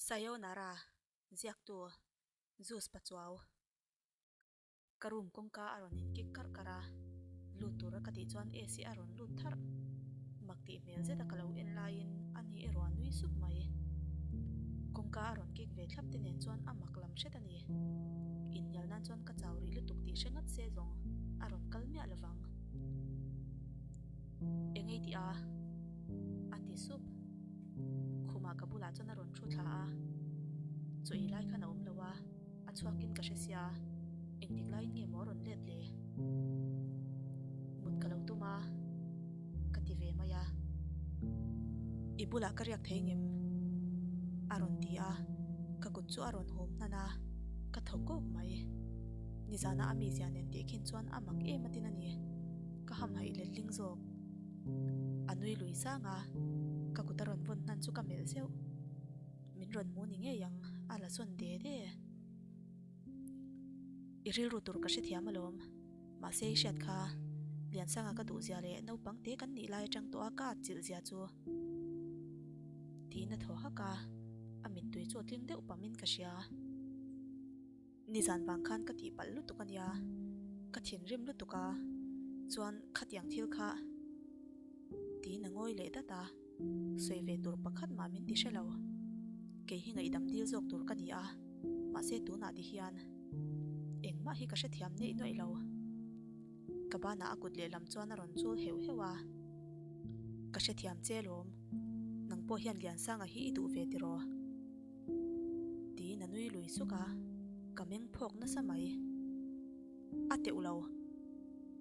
Sayonara, ziaktu Zeus Pachuau. Ka room kawngka a rawn inkik karh karh a, lut tura ka tih chuan AC a rawn lut tharh. Mak tih hmel zeta ka lo en laiin a ni erawh a nui sup mai. Kawngka a rawn kik ve thlap te nen chuan a mak lam hret a ni. Inhnial nan chuan ka chau rih lutuk tih hre ngat se zawng a rawn kal miah lovang. Eng ei tih a? A ti sup. Khumah ka bulah chuan a rawn thu thla a, chaw ei lai khan a awm lo a, a chhuakin ka hre sia, engtik laiin nge maw a rawn let le? Mut ka lo tum a, ka ti ve mai a. I bulah ka riak thei ngem? A rawn ti a, ka kut chu a rawn hawm hnan a, ka thaw kawk mai. Nizana a mizia nen tih khin chuan a mak em atin a ni, ka hamhaih letling zawk. A nui lui sang a, ka kut a rawn vawn hnan chu ka melh zeuh. Min rawn hmu ni ngei ang, a la sawn de de. I rilru tur ka hrethiam alawm, mahse i hriat kha, Liansanga ka duhzia leh naupang te kan nih lai atang tawh a ka atchilh zia chu. Tiin a thaw hak a, a mittui chu a tling deuh pamin ka hria. Nizan vang khan ka tihpalh lutuk a nia, ka thinrim lutuk a, chuan khatiang thil kha tiin a ngawi leh dat a, sawi ve tur pakhat mah min ti hre lo. Kei hi ngaihdam dil zawk tur ka ni a, mahse tunah ti hian engmah hi ka hrethiam neih nuaih lo. Ka banah a kut lehlam chuan a rawn chul heuh heuh a, Ka hrethiam che alawm, nang pawh hian Liansanga hi i duh ve tiraw? Tiin a nui lui suk a, ka meng phawk nasa mai. A teuh lo,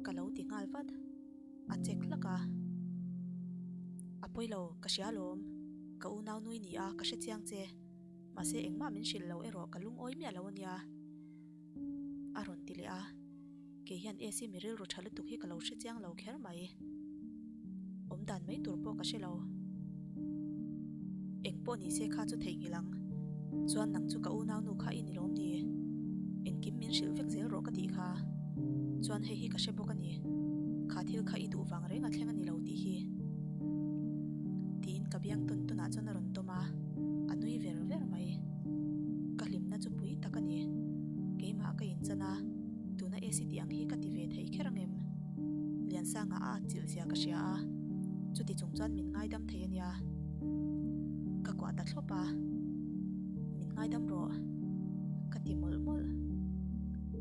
ka lo ti nghal vat, a chek hlak a. A pawi lo, ka hria alawm, ka unau nui ni a, ka hre chiang che, mahse engmah min hrilh lo erawh ka lungawi miah lo a nia, a rawn ti leh a. Kei hian AC mi rilru tha lutuk hi ka lo hre chiang lo kher mai. Awm dan mai tur pawh ka hre lo. Eng pawh ni se kha chu theihnghilh ang. Chuan nang chu ka unau nu kha i ni lawm ni? Engkim min hrilh vek zel rawh ka tih kha. Chuan hei hi ka hre bawk a ni. Kha thil kha i duh vang reng a thleng a ni lo tih hi. Tiin ka biang tawn tawnah chuan a rawn tawm a, a nui ver ver mai. Ka hlimna chu pui tak a ni. Keimah ka inchan a, tuna AC tih ang hi ka ti ve thei kher ang em? Liansanga a atchilh zia ka hria a, chuti chung chuan min ngaidam thei a nia. Ka kuah ta thlawp a, Min ngaidam rawh, ka ti mawlh mawlh.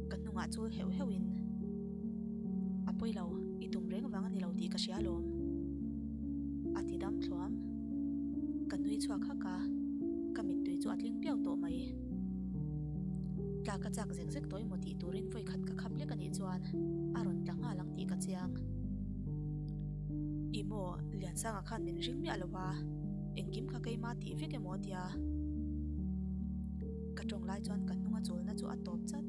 Ka hnungah chul heuh heuhin, A pawi lo, i tum reng vang a ni lo tih ka hria alawm, a ti dam thluam. Ka nui chhuak hak a, ka mittui chu a tling piau tawh mai. Tla ka chak zek zek tawh emaw tih turin vawi khat ka khap lek a nih chuan a rawn tla nghal ang tih ka chiang. Ih maw, Liansanga khan min ring miah lo a, engkim kha keima tih vek emaw a tia. Ka tawng lai chuan ka hnunga chulna chu a tawp chat,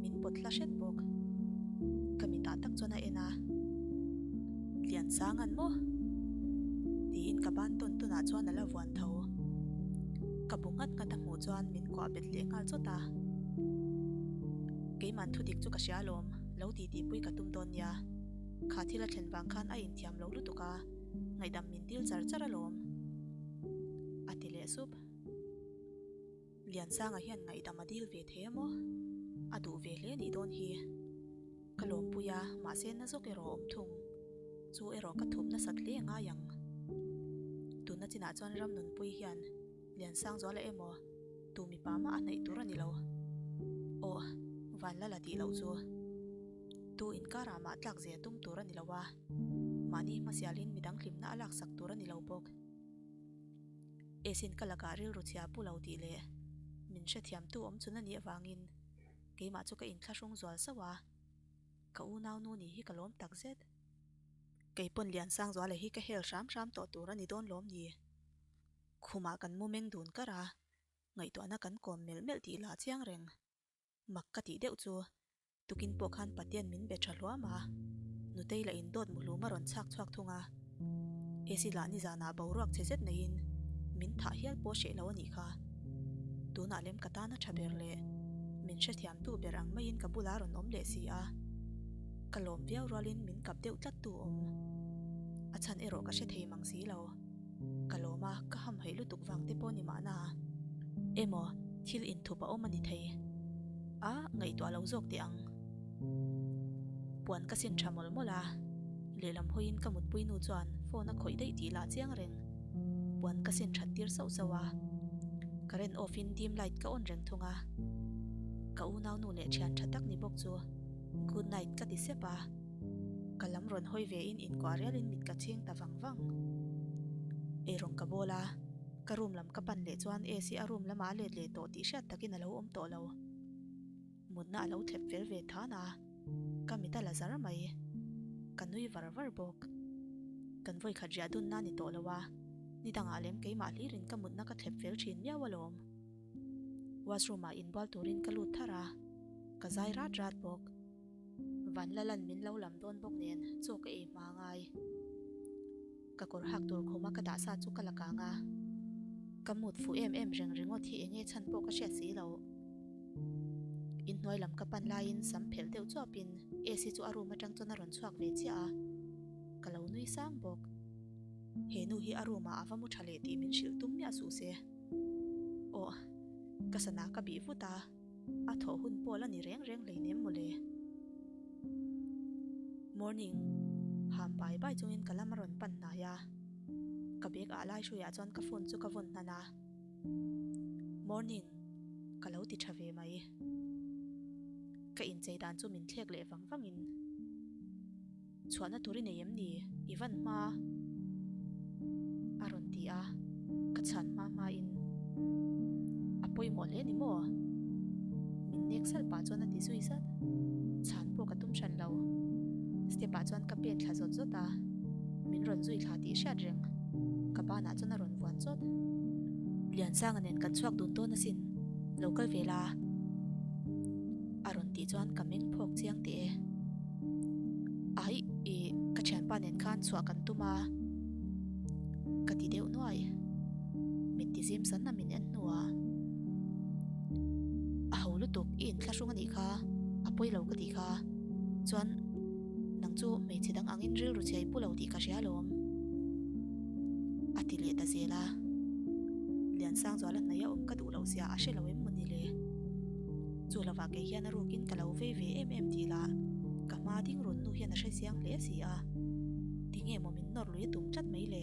min pawt hla hret bawk. Ka mitah tak chuan a en a, Liansanga'n maw? Tiin ka ban tawn tawnah chuan a la vuan tho. Ka bu nghat nghat a hmuh chuan min kuah bet leh nghal chawt a. Keimah'n thu dik chu ka hria alawm, lo ti tihpui ka tum dawn nia. Kha thil a thlen vang khan a inthiam lo lutuk a, ngaihdam min dil char char alawm. A ti leh sup. Liansanga hian ngaihdam a dil ve thei a maw? A duh ve hle nih dawn hi. Ka lawmpui a, mahse na zawk erawh a awm thung. Chu erawh ka thup nasat hle a ngai ang. Tunna chinah chuan ram nunpui hian Liansangzuala emaw tu mipa mah a hnaih tur a ni lo. Aw, Vanlala tih loh chu. Tu inkarah mah tlak zia tum tur a ni lo a, mahni hmasialin midang hlimna a laksak tur a ni lo bawk. Esin ka lakah rilru chhia pu lo tih leh min hrethiamtu awm chun a nih avangin keimah chu ka inthlahrung zual sauh a, ka unaunu nih hi ka lawm tak zet. Kei pawn Liansangzuala hi ka hel hram hram tawh tur a ni dawn lawm ni? Khumah kan mu meng dun kar a, ngaihtuahna kan kawm melh melh tih lah chiang reng. Mak ka tih deuh chu tukin pawh khan Patian min be tha hluam a, Nutei lah in dawt muhlum a rawn chhak chhuak thung a. AC lah nizanah boruak che zet neiin min thah hial pawh hreh lo a nih kha. Tunah lem ka tan a tha ber leh min hrethiamtu ber ang maiin ka bulah a rawn awm leh si a. Ka lawm viau rualin min kap deuh tlat tu awm. A chhan erawh ka hre thei mang si lo. Ka lawm a, ka hamhaih lutuk vang te pawh ni mahna. Emaw thil inthup a awm a ni thei. A ngaihtuah lo zawk teh ang. Puan ka sin tha mawlh mawlh a, lehlam hawiin ka mutpui nu chuan phone a khawih daih tih lah chiang reng. Puan ka sin that tir sauh sauh a, current off in dim light ka on reng thung a. Ka unau nu leh thian tha tak ni bawk chu good night ka ti sep a, ka lam rawn hawi ve in inkuah rial in mit ka chhing ta vang vang. Eirawng ka bawl a, ka room lam ka pan leh chuan AC a room lamah a let leh tawh tih hriat takin a lo awm tawh lo. Mutna a lo thlep fel ve than a, ka mit a la zar mai. Ka nui var var bawk. Kan vawikhat riah dunna a ni tawh lo a, ni dangah lem keimah hlirin ka mutna ka thlep fel thin miau alawm. Washroom ah inbual turin ka lut thar a, ka zai rat rat bawk. Vanlalan min lo lam dawn bawk nen chaw ka ei hma ngai. Ka kawr hak tur khuma ka dah sa chu ka la kang a, ka mut fuh em em reng ringawt hi enge chhan pawh ka hriat si lo. Inhnuai lam ka pan laiin sam phelh deuh chuapin AC chu a room atang chuan a rawn chhuak ve chiah a, ka lo nui sang bawk. He nu hi a room ah a va mu tha leh tih min hrilh tum miah suh se. Aw, ka sana ka bih vut a. A thawh hun pawh la ni reng reng hleinem mawle. Morning, ham bai bai chungin ka lam a rawn pan hnai a. Ka bag ah lai hruiah chuan ka phone chu ka vawn hnan a. Morning, ka lo ti tha ve mai. Ka inchei dan chu min thlek leh vang vangin. Chhuahna tur i nei em ni? I van hma? A rawn ti a, ka chhan hma hmain a pawimawh hle ni maw? Min nek salh pah chuan a ti zui zat. Chhan pawh ka tum hran lo. Step ah chuan ka pen thla zawt zawt a, min rawn zui thla tih hriat reng. Ka banah chuan a rawn vuan chawt. Liansanga nen kan chhuak dun dawn asin, lo kal ve la. A rawn tih chuan ka meng phawk chiang teh e. Aih, ih, ka thianpa nen khan chhuah kan tum a, ka ti deuh nuai. Mit ti zim san a min en hnuah. A ho lutuk, i inthlahrung a nih kha, a pawi lo ka tih kha. Chuan, nang chu hmeichhe dang angin rilru chhia i pu lo tih ka hria alawm. A ti leh ta zel a. Liansangzuala hnaih a awm ka duh loh zia a hre lo em maw ni le? Chu lovah kei hian a rukin ka lo vei ve em em tih lah ka hma ding rawn nu hian a hre chiang hle si a, tinge maw min nawr lui a tum tlat mai le?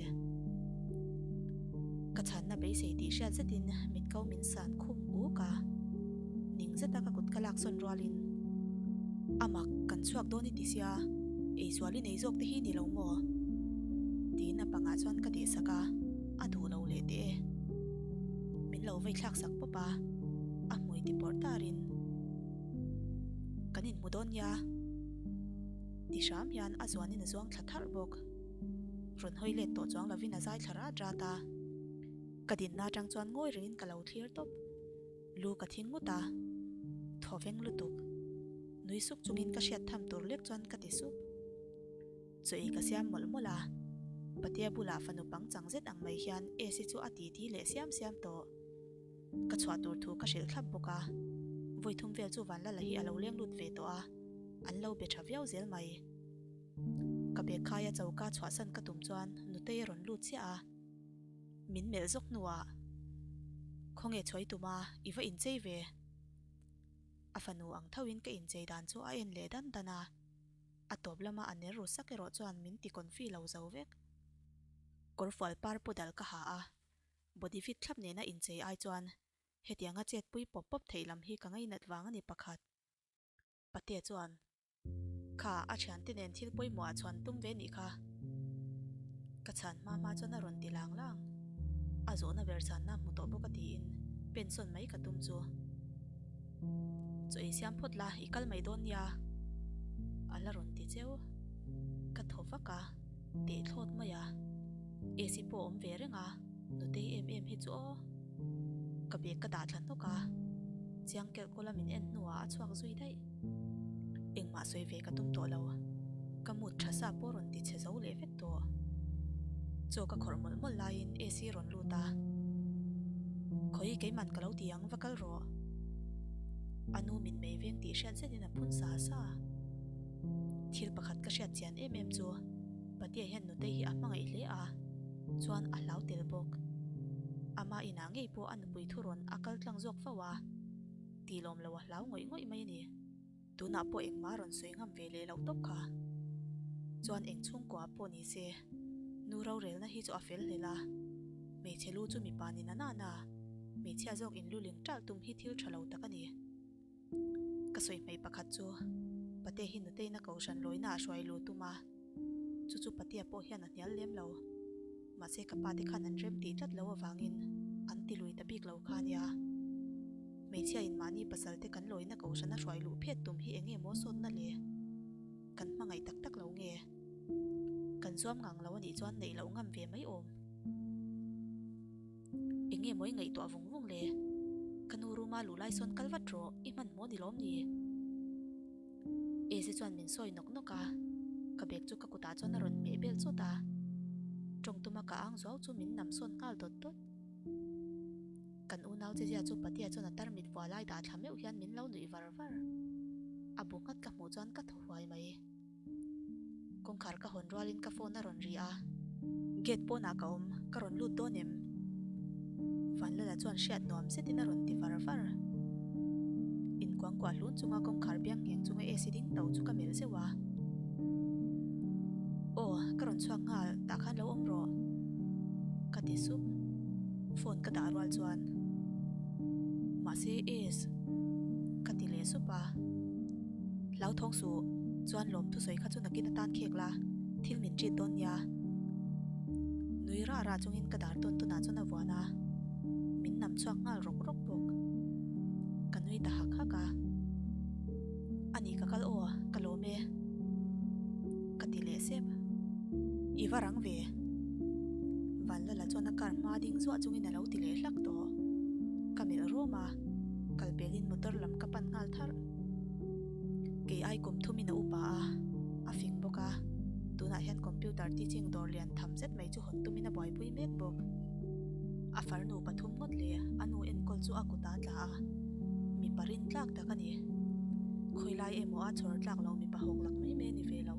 Ka chhanna beisei tih hriat zetin mit ko min san khum uk a, ning zeta ka kut ka lak sawn rualin a mak kan chhuak dawn i ti sia, eizual i nei zawk te hi ni lo maw? Tiin a pangah chuan ka dehsak a, a duh lo leh teh e. Min lo vei thlak sak pawp a, a hmui ti pawrh tarin, Kan inhmu dawn nia, ti hram hian a zuanin a zuang thla tharh bawk. Rawn hawi let tawh chuang lovin a zai thla rat rat a. Ka dinna atang chuan ngawi rengin ka lo thlir tawp. Lu ka thing ngut a, thaw veng lutuk. Nui suk chungin ka hriat tham tur lek chuan ka ti sup. Chaw ei ka siam mawlh mawlh a, Patea bulah fanu pangchang zet ang mai hian Esi chu a titi leh siam siam tawh. Ka chhuah tur thu ka hrilh thlap bawk a, vawi thum vel chu Vanlala hi a lo leng lut ve tawh a, an lo be tha viau zel mai. Ka bag khaia choka chhuahsan ka tum chuan Nutei a rawn lut chiah a, min melh zawk hnuah, Khawnge chhuai tum a, i va inchei ve? A fanu ang thoin ka inchei dan chu a en leh dan dan a. A tawp lama a ner ru sak erawh chuan min ti confi lo zo vek. Kawrfual par pu dal ka ha a, body fit thlap nena inchei ai chuan hetianga chetpui pawp pawp theih lam hi ka ngainat vang a ni pakhat. Patea chuan, Kha, a thiante nen thil pawimawh ah chhuan tum ve nih kha. Ka chhan hma hma chuan a rawn ti lang lang. A zawhna ber chhanna hmu tawh bawk a tiin pensawn mai ka tum chu. Chaw ei siam phawt la, i kal mai dawn nia. A la rawn ti cheu. Ka thaw vak a, teh thlawt mai a. AC pawh awm ve reng a, nutei em em hi chu aw. Ka bag ka dah thla hnawk a, chiang kelh kawla min en hnuah a chhuak zui daih. Engmah sawi ve ka tum tawh lo, ka mood tha sa pawh rawn ti chhe zo leh vek tawh. Chaw ka khawrh mawlh mawlh laiin AC rawn lut a, Khawi keiman ka lo ti ang va kal rawh. A nu min mei veng tih hriat zetin a phun sa sa. Thil pakhat ka hriat chian em em chu Patea hian nutei hi a hmangaih hle a, chuan a hlau tel bawk. Ama inah ngei pawh a nupui thurawn a kal tlang zawk fo a, tih lawm lo a hlau ngawih ngawih mai a ni. Tunah pawh engmah rawn sawi ngam ve leh loh tawp kha. Chuan eng chhungkua pawh ni se, nu rorelna hi chu a fel hlel a. Hmeichhe lu chu mipa ni na nana, hmeichhia zawk in luling ṭalh tum hi thil ṭha lo tak a ni. Ka sawi hmei pakhat chu, Pate hi nuteina kohhran lawina a hruai lu tum a, chu chu Patea pawh hian a hnial lem lo. Mahse ka pa te khan an rem tih tlat lo avangin an ti lui ta bik lo kha ania. Hmeichhia in mahni pasal te kan lawina kohhran a hruai luh phet tum hi enge maw sawtna le? Kan hmangaih tak tak lo nge? Kan zuam ngang lo anih chuan neih loh ngam ve mai awm. Enge maw i ngaihtuah vung vung le? Ka nu room a luh lai sawn kal vat rawh, i hmanhmawh ni lawm ni? Eze chuan min sawi nawk nawk a, ka bag chu ka kutah chuan a rawn hmeh bel chawt a, tawng tuma ka ang zuau chu min nam sawn nghal dawt dawt. Kan unau che zia chu Patea chuan a tarmit vua lai dah thla meuh hian min lo nuih var var. A bu nghat ka hmuh chuan ka thaw huai mai. Kawngkhar ka hawn rualin ka phone a rawn ri a, gate pawnah ka awm, ka rawn lut dawn em? Vanlala chuan hriat nuam zetin a rawn ti var var. Inkuangkuah hlun chunga kawngkhar biang ngheng chunga AC ding to chu ka melh zeuh a. Aw, ka rawn chhuak nghal, tah khan lo awm rawh. Ka ti sup. Phone ka dah rual chuan. Mahse Ace. Ka ti leh sup a. Hlauthawng suh, chuan lawm thusawi kha chu nakin atan khek la, thil min ṭit dawn nia. Nui rah rah chungin ka dar tawn tawnah chuan a vuan a, min nam chhuak nghal rawk rawk bawk. Ka nui ta hak hak a, A ni ka kal aw, ka lawm e. Ka ti leh sep. I va rang ve. Vanlala chuan a car hma ding zuah chungin a lo ti leh hlak tawh. Ka melh rawm a, kal pelin motor lam ka pan nghal tharh. Kei ai kum thumin a upa a, a fing bawk a, tunah hian computer teaching dawr lian tham zet mai chu hawn tumin a buaipui mek bawk. A farnu pathum ngawt leh a nu enkawl chu a kut a tla a, mipa rin tlak tak a ni. Khawilai emaw a chhawr tlak lo mipa hawk lak mai mai a ni ve lo.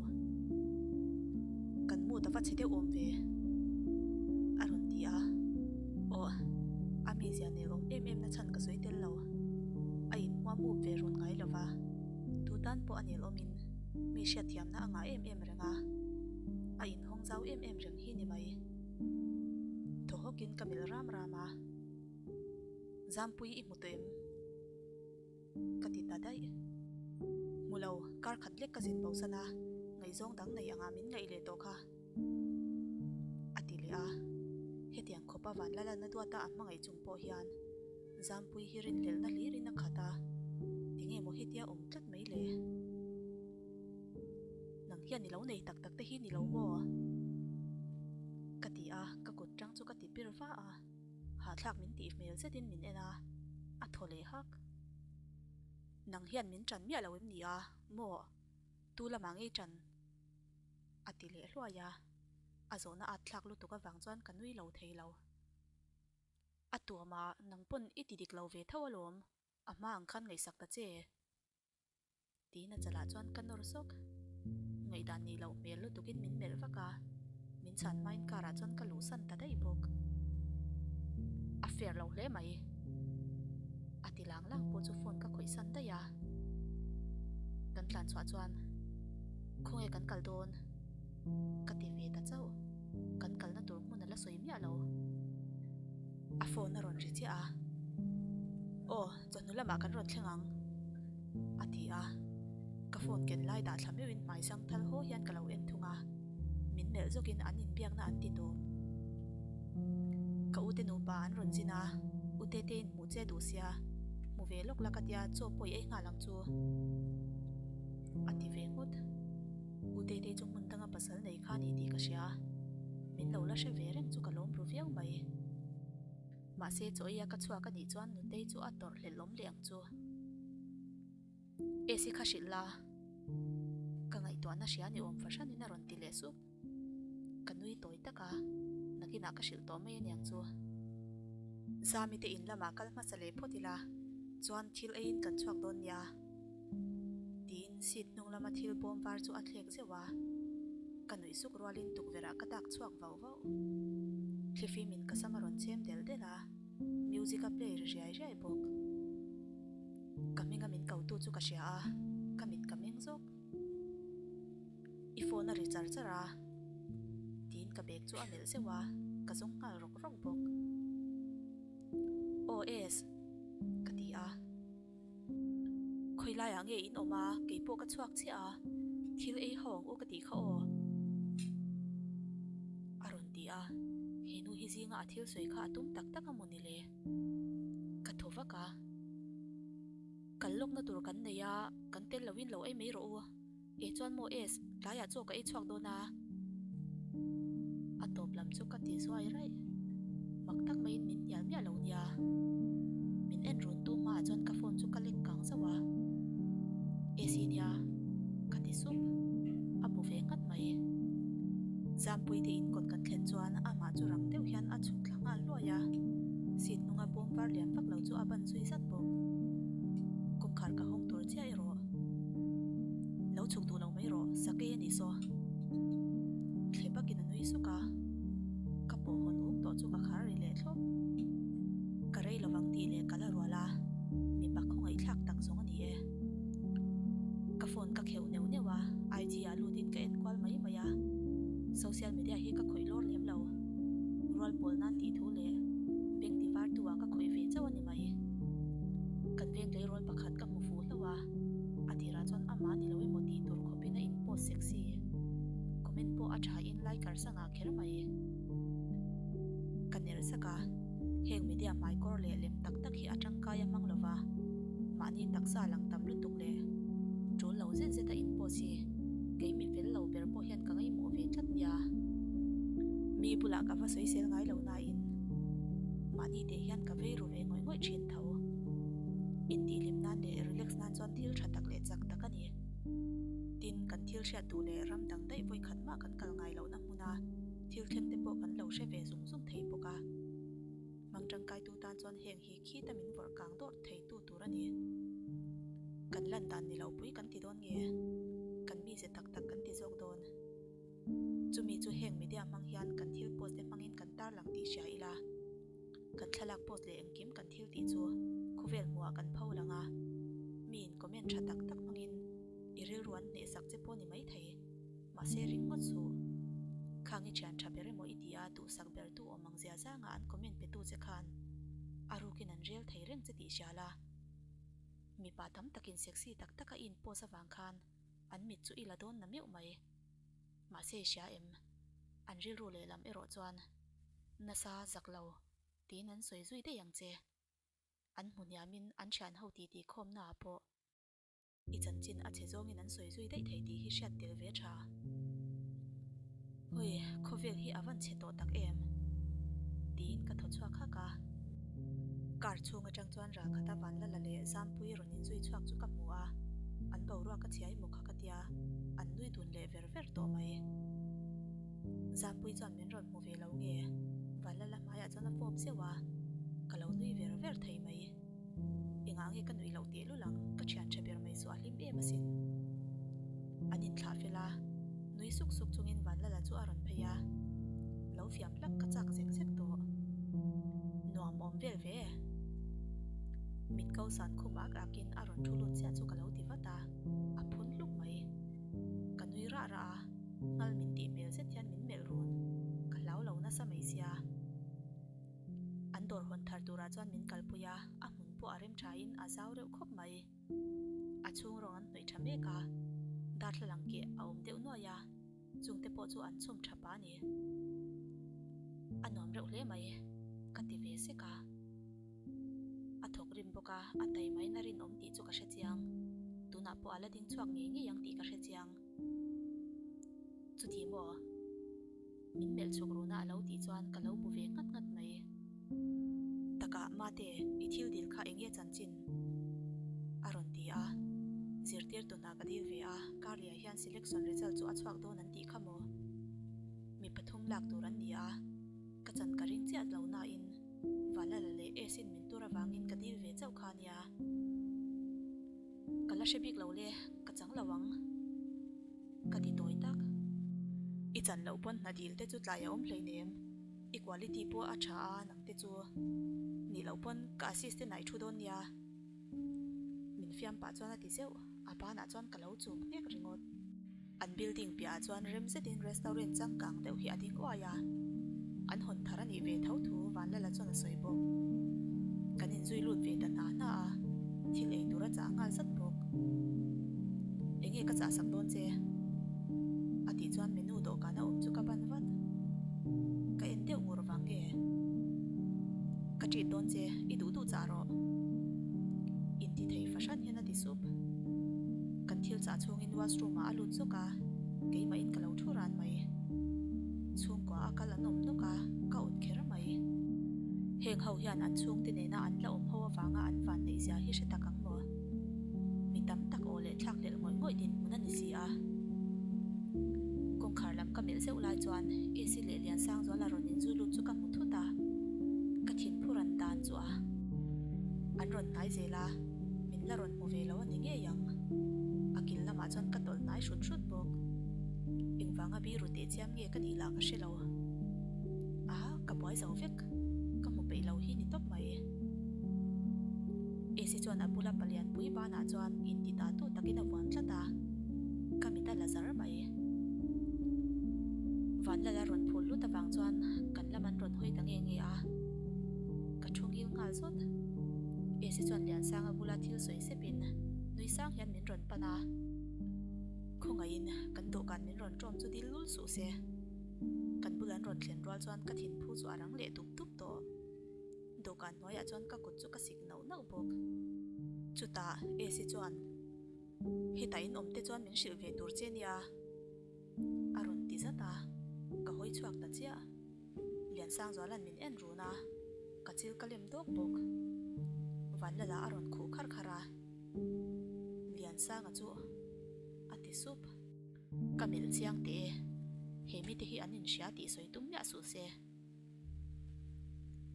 Kan mood a va chhe deuh awm ve, a rawn ti a. Aw, a mizia nel awm em em na chhan ka sawi tel lo. A inhmuam up ve run ngai lo va, tu tan pawh a nel awmin mi hriatthiamna a ngah em em reng a, a inhawng zau em em reng hi ni mai. Thaw hawkin ka melh ram ram a, Zampui i hmu tawh em? Ka ti ta daih. Hmu lo, kar khat lek ka zin bosan a, ngaihzawng dang nei angah min ngaih leh tawh kha. A ti leh a, hetiang khawpa Vanlalana duata a hmangaih chung pawh hian Zampui hi rinhlelhna hlirin a khat a, tinge maw hetia awm tlat mai le? Nang hian i lo nei tak tak te hi ni lo maw? Ka ti a, ka kut tang chu ka ti pir va a, hahthlak min tih hmel zetin min en a, a thaw leh hak. Nang hian min tan miah lo em ni a, maw? Tu lamah ngei tan? A ti leh hluai a, a zawhna at thlak lutuk avang chuan ka nui lo thei lo. A tuam a, nang pawn i ti dik lo ve tho alawm, a hma ang khan ngaihsak ta che. Tiin a chalah chuan ka nawr sawk. Ngaihdan nih loh hmel lutukin min melh vak a, min chhan hmain car ah chuan ka luhsan ta daih bawk. A fair lo hle mai. A ti lang lang pawh chu phone ka khawih san daih a. Kan tlan chhuah chuan, Khawnge kan kal dawn? Ka ti ve ta chauh. Kan kalna tur hmun a la sawi miah lo. A phone a rawn ri chiah a. Aw, chawhnu lamah kan rawn thleng ang, a ti a. Ka phone ken lai dah thla meuhin hmai zang thal haw hian ka lo en thung a. Min melh zawkin an inbiakna an ti tawp. Ka ute nupa an rawn zin a, U Tetein hmuh che duh sia, hmu ve lawk la ka tia chaw pawh i ei nghal ang chu, a ti ve nghut. U Tetei chu hmun danga pasal nei kha ni tih ka hria, min lo la hre ve reng chu ka lawm ru viau mai. Mahse chaw eia ka chhuak a nih chuan Nutei chu a tawrh hlelh awm leh ang chu. Esi kha hrilh la, ka ngaihtuahna hria ni awm fahranin a rawn ti leh sup. Ka nui tawi tak a, nakinah ka hrilh tawh mai aniang chu. Zami te in lamah kal hmasa leh phawt ila, chuan thil eiin kan chhuak dawn nia. Tiin seat hnung lama thil bawm var chu a thlek zeuh a, ka nuih suk rualin tukverh ah ka dak chhuak vauh vauh. Thlifimin ka sam a rawn chhem delh delh a, music a play ri riai riai bawk. Ka hminga min kotu chu ka hria a, ka mit ka meng zawk. I phone a ri char char a, tiin ka bag chu a melh zeuh a, ka zawng nghal rawk rawk bawk. Aw Es, ka ti a. Khawi laiah nge in awm a, kei pawh ka chhuak chiah a, thil ei ho ang u ka tih kha aw. A rawn ti a, he nu hi zinga a thil sawi kha a tum tak tak a maw ni le? Ka thaw vak a, Kal lawkna tur kan nei a, kan tel loin lo ei mai rawh u. Eh chuan maw Es, tlaiah chaw ka ei chhuak dawn a. A tawp lam chu ka ti zuai raih. Mak tak maiin min hnial miah lo nia. Min en run tu hmaah chuan ka phone chu ka lek kang zauh a. Es hi nia, ka ti sup. A bu ve nghat mai. Zampui te in kawt kan thlen chuan amah chu rang deuh hian a chhuk thla nghal hluai a. Seat hnunga bawm var lian vak lo chu a ban zui zat bawk. Kawngkhar ka hawng tur chiah erawh. Lo chhuk duh lo mai rawh, sakei a nih saw. Thle bakin a nui suk a, ka pawh hawn uk tawh chu ka khar ri leh thlawp. Ka rei lovang tih leh ka la rual a, mipa khawngaihthlak tak zawng a ni e. Ka phone ka kheuh neuh neuh a, IG ah lutin ka en kual mai mai a, social media hi ka khawih lawr lem lo. Rual pawl nan tih thu leh beng ti var tu ah ka khawih ve chauh a ni mai. Kan veng tleirawl pakhat ka hmu fuh hlauh a, a tirah chuan amah ni lo emaw tih tur khawpin a in post sexy. Comment pawh a tha in like sangah kher mai. Ka ner sak a, heng media hmaikawr leh lem tak tak hi a tangkai a hmang lova, mahni taksa lang tam lutuk leh tul lo zet zet a in post hi kei mi fel lo ber pawh hian ka ngaihmawh ve tlat nia. Mi bulah ka va sawisel ngai lo nain mahni teh hian ka vei ru ve ngawih ngawih thin tho. Intihhlim nan leh relax nan chuan thil tha tak leh chak tak a ni. Tin, kan thil hriat duh leh ram dang daih vawi khat mah kan kal ngai lohna hmuna thil thleng te pawh kan lo hre ve zung zung thei bawk a. Hmang tangkaitu tan chuan heng hi khita min vawrh kang dawrh theitu tur a ni. Kan lan dan ni lo pui kan ti dawn nge? Kan mize tak tak kan ti zawk dawn. Chumi chu heng media hmang hian kan thil post te hmangin kan tarlang tih hria ila. Kan thlalak post leh engkim kan thil tih chu khawvel hmuhah kan pho lang a, miin comment tha tak tak hmangin i rilru an hnehsak che pawh ni maithei. Mahse ring ngawt suh. Khang i thian tha ber emaw i ti a duhsak ber tu awm ang zia zanga an comment pe tu che khan a rukin an rel thei reng che tih hria la. Mipa tam takin sexy tak taka i in post avang khan an mit chu i la dawn na meuh mai. Mahse i hria em? An rilru lehlam erawh chuan nasa zak lo tiin an sawi zui daih ang che. An hmu hniamin an thian ho titi khawmnaah pawh i chanchin a che zawngin an sawi zui daih thei tih hi hriat tel ve tha. Hawi, khawvel hi a van chhe tawh tak em? tiin ka thaw chhuak hak a. Car chhung atang chuan ralkhata Vanlala leh Zampuii rawn inzui chhuak chu ka hmu a, an boruak a chhiai maw kha ka tia, an nui dun leh ver ver tawh mai. Zampuii chuan min rawn hmu ve lo nge? Vanlala hmaiah chuan a fawp zeuh a, ka lo nui ver ver thei mai. Engah nge ka nuih loh teh lul ang, ka thian tha ber mai chu a hlim em asin. An inthlah fel a, nui suk suk chungin Vanlala chu a rawn phei a, lo fiam hlak ka chak zek zek tawh. Nuam awm vel ve. Mit ko san khum ak akin a rawn thu lut chiah chu ka lo ti vat a, a phun hluk mai. Ka nui rah rah a, nghal min tih hmel zet hian min melh run, ka hlau lo nasa mai sia. An dawr hawn thar turah chuan min kalpui a, a hmun pawh a rem thain a zau reuh khawp mai. A chhung rawng an hnawih tha mek a, darthlalang keh a awm deuh nuai a, chungte pawh chu an chhum tha pah a ni. A nuam reuh hle mai, ka ti ve sek a. A thawk rim bawk a, a taimaiin a rinawm tih chu ka hre chiang. Tunah pawh a la ding chhuak ngei ngei ang tih ka hre chiang. Chuti maw? Min melh chhuk runa a lo tih chuan ka lo bu ve nghat nghat mai. Takah Mate, i thil dil kha eng nge chanchin? A rawn ti a. Zirtirtu hna ka dil ve a, Karlia hian selection result chu a chhuak dawn an tih kha maw? Mi pathum lak tur an ni a, ka chan ka ring chiah lo nain Valala leh Esin min tur avangin ka dil ve chauh kha nia. Ka la hre bik lo le, ka chang lo ang. Ka ti tawi tak. I chan loh pawn hna dil te chu tlai a awm hleinem. I quality pawh a tha a nang te chu. Nih loh pawn ka assistant ah i thu dawn nia. Min fiam pah chuan a ti zeuh, a banah chuan ka lo chum nghek ringawt. An building piahah chuan rem zetin restaurant changkang deuh hi a ding uai a, an hawn thar a nih ve tho thu Vanlala chuan a sawi bawk. Kan inzui lut ve ta hna hna a, thil ei tur a chah nghal zat bawk. Enge ka chah sak dawn che? A tih chuan menu dawhkan a awm chu ka ban vat. Ka en deuh ngur vang nge? Ka treat dawn che, i duh duh chah rawh. Inti thei fahran hian a ti sup. Kan thil chah chhungin washroom ah a lut zawk a, keimahin ka lo thu ran mai. Chhungkua a kal an awm nawk a, ka awt kher mai. Heng ho hian an chhungte nena an la awm ho avanga an van neih zia hi hre tak ang maw? Mi tam tak aw leh thlak hlelh ngawih ngawih dinhmun a ni si a. Kawngkhar lam ka melh zeuh lai chuan AC leh Liansangzuala rawn inzui lut chu ka hmu thut a, ka thinphur an dan chu a. An rawn hnai zel a. Min la rawn hmu ve lo a ni ngei ang. A kil lamah chuan ka tawlh hnai hrut hrut bawk. Engvanga biru teh chiam nge ka nih lah ka hre lo. A, ka buai zo vek. Ka hmu peih lo hi ni tawp mai. AC chuan a bula palian pui banah chuan inti ta tu takin a vuan tlat a. Ka mit a la zar mai. Vanlala rawn phul lut avang chuan kan lam an rawn hawi ta nge nge a. Ka thu ngil nghal zawt. Esi chuan Liansanga bula thil sawi sepin nui sang hian min rawn pan a. Khawngaihin kan dawhkan min rawn ṭawm chu dil lul suh se. Kan bul an rawn thlen rual chuan ka thinphu chu a rang leh dup dup tawh. Dawhkan hnuaiah chuan ka kut chu ka sik nauh nauh bawk. Chutah Esi chuan, Hetah in awm te chuan min hrilh ve tur che nia. A rawn ti zat a, ka hawi chhuak ta chiah. Liansangzuala'n min en run a, ka chil ka lem dawk bawk. Vanlala a rawn khuh kharh kharh a, Liansanga chu a ti sup. Ka melh chiang teh e, he mite hi an inhria tih sawi tum miah suh se.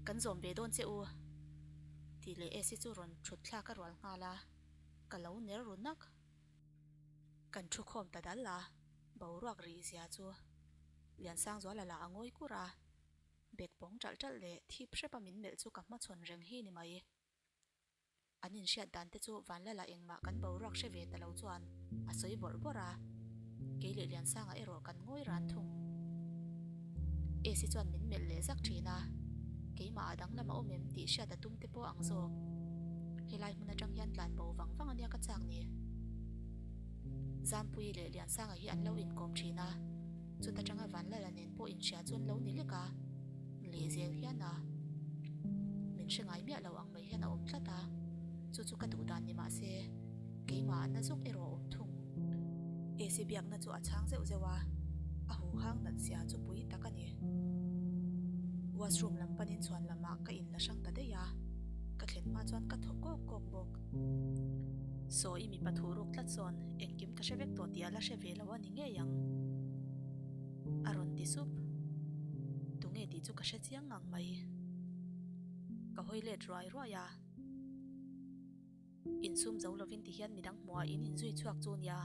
Kan zawm ve dawn che u, tih leh Esi chu rawn thut thlak a rual nghal a, ka lo ner ru nak. Kan thu khawm ta dal a, boruak rih zia chu Liansangzuala lah a ngawi kur a, bag pawng ṭalh ṭalh leh thip hrep a min melh chu ka hmachhawn reng hi ni mai. An inhriat dan te chu Vanlala engmah kan boruak hre ve ta lo chuan a sawi bawrh bawrh a, kei leh Liansanga erawh kan ngawi ran thung. Esi chuan min melh leh zak ṭhin a, keimah ah danglam a awm em tih hriat a tum te pawh ang zawk. Helai hmun aṭang hian tlan bo vang vang a nia ka chak ni. Zampuii leh Liansanga hi an lo inkawm thin a, chuta tanga Vanlala nen pawh inhria chu an lo ni lek a, lehzel hian a min hre ngai miah lo ang mai hian a awm tlat a, chu chu ka duh dan ni mah se keimah na zawk erawh a awm thung. AC biakna chu a chhang zeuh zeuh a, a huhang nat zia chu pui tak a ni. Washroom lam panin chhuan lamah ka inla hrang ta daih a, ka thlen hma chuan ka thaw kawk kawk bawk. Saw i mipa thuh ruk tlat sawn engkim ka hre vek tawh tih a la hre ve lo a ni ngei ang a rawn ti sup. Tunge tih chu ka hre chiang ngang mai. Ka hawi let ruai ruai a. Insum zo lovin ti hian midang hmuhah in inzui chhuak chu nia.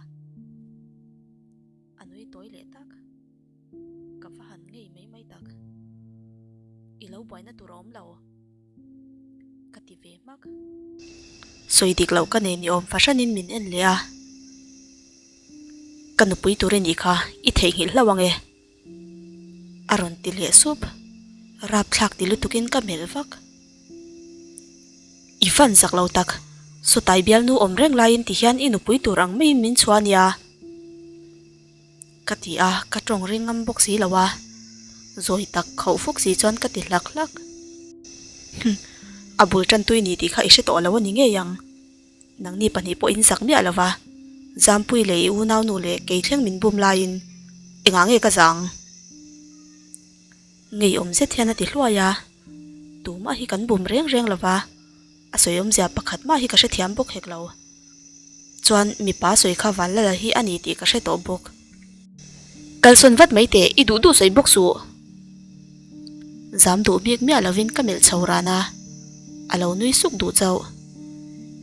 A nui tawi leh tak. Ka va han ngei mai mai tak. I lo buaina tur a awm lo. Ka ti ve hmak. Sawi dik loh ka nei ni awm fahranin min en leh a. Ka nupui tur i nih kha i theihnghilh hlauh ang e. A rawn ti leh sup. Rapthlak ti lutukin ka melh vak. I fan zak lo tak. Sawtai bialnu awm reng laiin ti hian i nupui tur ang maiin min chhuah a nia. Ka ti a, ka tawng ring ngam bawk si lo a, zawi tak khauh fuk si chuan ka ti hlak hlak. Hum, a bul tan tui ni tih kha i hre tawh lo a ni ngei ang. Nangni pahnih pawh in zak miah lo va, Zampui leh i unaunu leh kei thleng min bum laiin engah nge ka zah ang? Ngeiawm zet hian a ti hluai a, tumah hi kan bum reng reng lo va. A sawi awmzia pakhat mah hi ka hrethiam bawk hek lo. Chuan mipa sawi kha Vanlala hi a ni tih ka hre tawh bawk. Kalsawn vat mai teh, i duh duh sawi bawk suh. Zam duh bik miah lovin ka melh chho ran a, a lo nui suk duh chauh.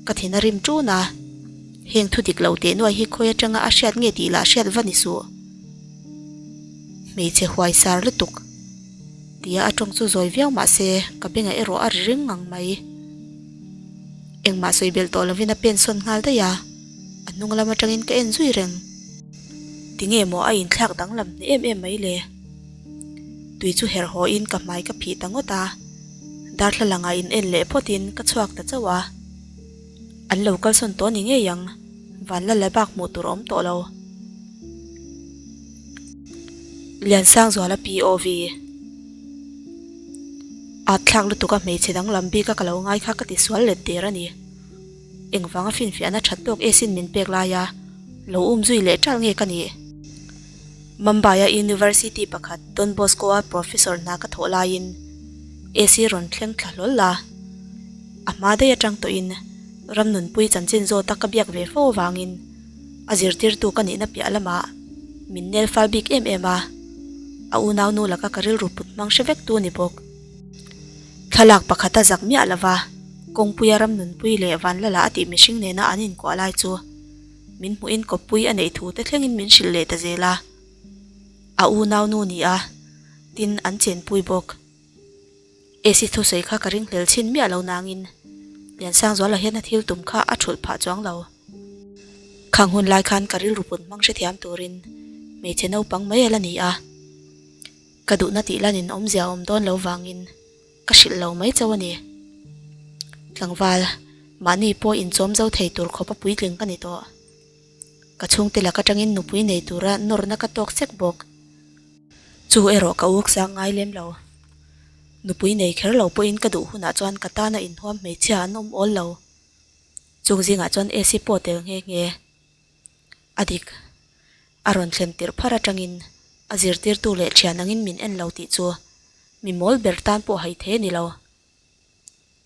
Ka thin a rim ṭun a, heng thu dik lo teh nuai hi khawi aṭanga a hriat nge tih lah hriat va ni suh. Hmeichhe huai sar lutuk. Tia a tawng chu zawi viau mah se ka bengah erawh a ri ring ngang mai. Engmah sawi belh tawh lovin a pen sawn nghal daih a, a hnung lam atangin ka en zui reng. Tinge maw a inthlak danglam hneh em em mai le? Tui chu herh haw in ka hmai ka phih ta ngawt a, darthlalang ah in en leh phawt in ka chhuak ta chauh a. An lo kalsawn tawh ni ngei ang, vanla la bak hmuh tur a awm tawh lo. Liansangzuala POV. At thlak lutuk a hmeichhe danglam bik a ka lo ngai kha ka ti sual let der a ni. Engvanga finfiahna that tawk e sin min pek lai a, lo um zui leh ṭalh nge ka nih? Mumbai-a University pakhat Don Bosco-a professor hna ka thawh laiin AC rawn thleng thla hlawl la. A hma daih atang tawhin Ramnunpui chanchin zawta ka biak ve fo avangin a zirtirtu ka nihna piah lamah min nel fal bik em em a, a unaunu laka ka rilru put hmang hre vek tu a ni bawk. Thlalak pakhat a zak miah lova kawngpuia Ramnunpui leh Vanlala a tih mihring nena an inkuah lai chu min hmuhin kawppui a neih thu te thlengin min hrilh leh ta zel a, a unaunu ni a, tin an chenpui bawk. AC thusawi kha ka ringhlel chhin miah lo nangin Liansangzuala hian a thil tum kha a thulh phah chuang lo. Khang hun lai khan ka rilru pun hmang hrethiam turin hmeichhe naupang mai a la ni a, ka duhna tih lanin awmzia a awm dawn lo vangin ka hrilh lo mai chauh a ni. Tlangval, mahni pawh inchawm zo thei tur khawp a puitling ka ni tawh. Ka chhungte lak atangin nupui nei tura nawrna ka tawk sek bawk. Chu erawh ka uk sang ngai lem lo. Nupui nei kher lo pawhin ka duh hunah chuan ka tana inhuam hmeichhia an awm awl lo. Chung zingah chuan AC pawh tel nghe nghe. A dik. A rawn thlen tirh phar atangin a zirtirtu leh thian angin min en lo tih chu mi mawl ber tan pawh hai thei a ni lo.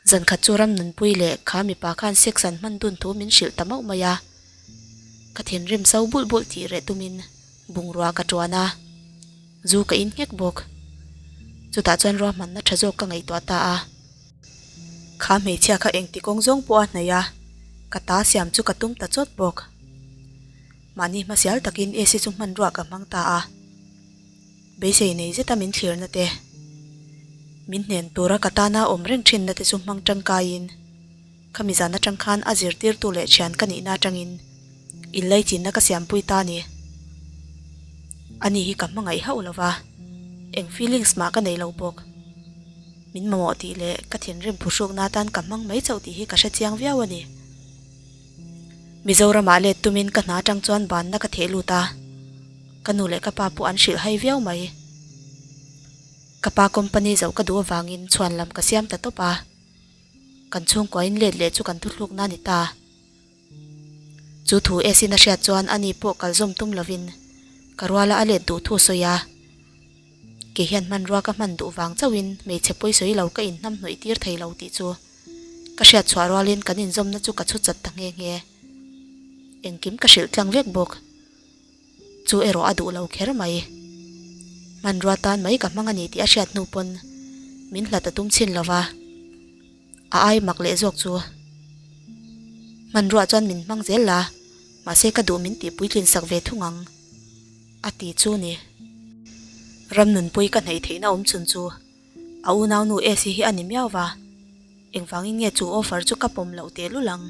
Zankhat chu Ramnunpui leh kha mipa khan sex an hman dun thu min hrilh ta mauh mai a. Ka thinrim so bulh bulh tih reh tumin bungrua ka tuan a, zu ka in nghek bawk. Chutah chuan ruahmanna tha zawk ka ngaihtuah ta a. Kha hmeichhia kha engti kawng zawng pawh a hnaih a, ka ta siam chu ka tum ta chawt bawk. Mahni hmasial takin AC chu hmanrua ka hmang ta a. Beisei nei zeta min thlirna te, min hnen tura ka tana awm reng thinna te chu hmang tangkaiin, khami zan atang khan a zirtirtu leh thian ka nihna atangin inlaichinna ka siampui ta a ni. Ani hi ka hmangaih hauh lo va, eng feelings mah ka nei lo bawk. Min mamawh tih leh ka thinrim phuhrukna atan ka hmang mai chauh tih hi ka hre chiang viau a ni. Mizoramah let tumin ka hna atang chuan banna ka theh lut a. Ka nu leh ka pa pawh an hrilh hai viau mai. Ka pa company zoh ka duh avangin chhuan lam ka siam ta tawp a. Kan chhungkuain let leh chu kan thuthlukna a ni ta. Chu thu Esin a hriat chuan ani pawh kal zawm tum lovin ka ruala a let duh thu a sawi a. Kei hian hmanrua ka hman duh vang chauhin hmeichhe pawisawi lo ka inhnamhnawih tir thei lo tih chu ka hriat chhuah rualin kan inzawmna chu ka chhu chat ta nghe nghe. Engkim ka hrilh tlang vek bawk. Chu erawh a duh lo kher mai. Hmanrua tan mai ka hmang a ni tih a hriat hnu pawn min hlat a tum chhin lo va, a ai mak leh zawk chu. Hmanrua chuan min hmang zel la, mahse ka duh min tih puitlin sak ve thung ang, a ti chu ni. Ramnunpui ka hnaih theihna awm chhun chu a unaunu Esi hi a ni miau va, engvangin nge chu offer chu ka pawm loh tehlul ang?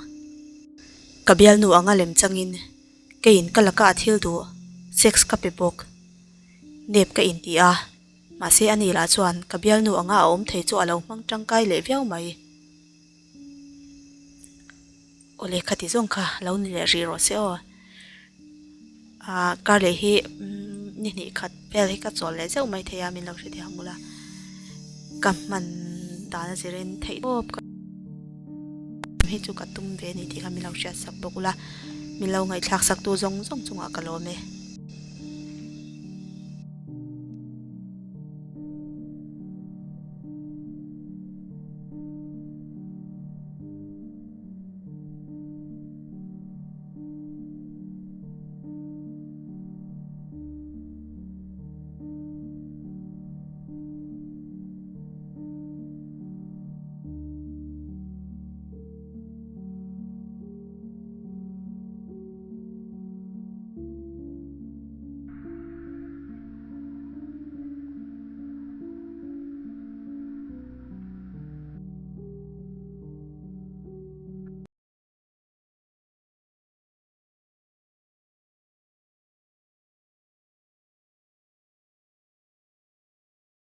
Ka bialnu anga lem changin Keiin ka laka a thil duh, sex ka pe bawk. Nep ka inti a, mahse ani lah chuan ka bialnu anga a awm thei chu a lo hmang tangkai leh viau mai. Awle khati zawng kha lo ni leh rih rawh se aw. Ahh kar leh hi ni hnih khat vel hi ka chawl leh zeuh mai thei a min lo hre thei ang ula. Ka hman dan a zirin theih tawp ka hei chu ka tum ve a ni tih kha min lo hriat sak bawk ula. Min lo ngaihthlak sak tu zawng zawng chungah ka lawm e.